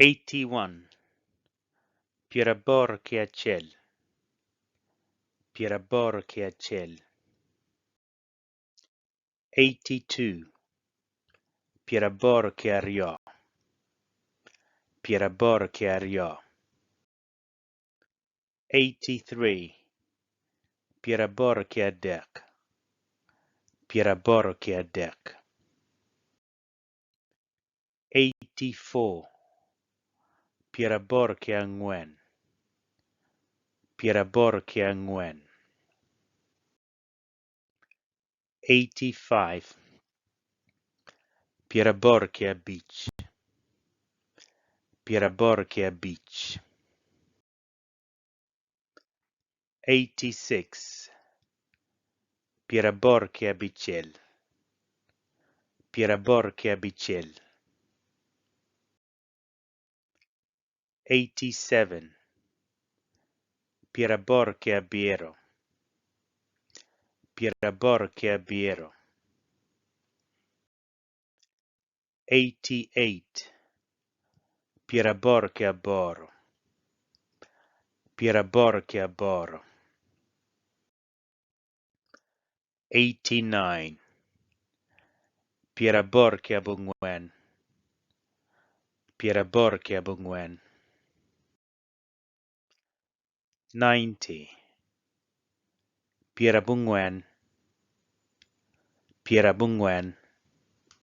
81. 81. 81. 82. 82. 82. 83. 83. 83. 84. 84. 84. 85. 85. 85. 86. 86. 86. 87. 87. 87. 88. 88. 88. 89. 89. 89. 90. 90. 90.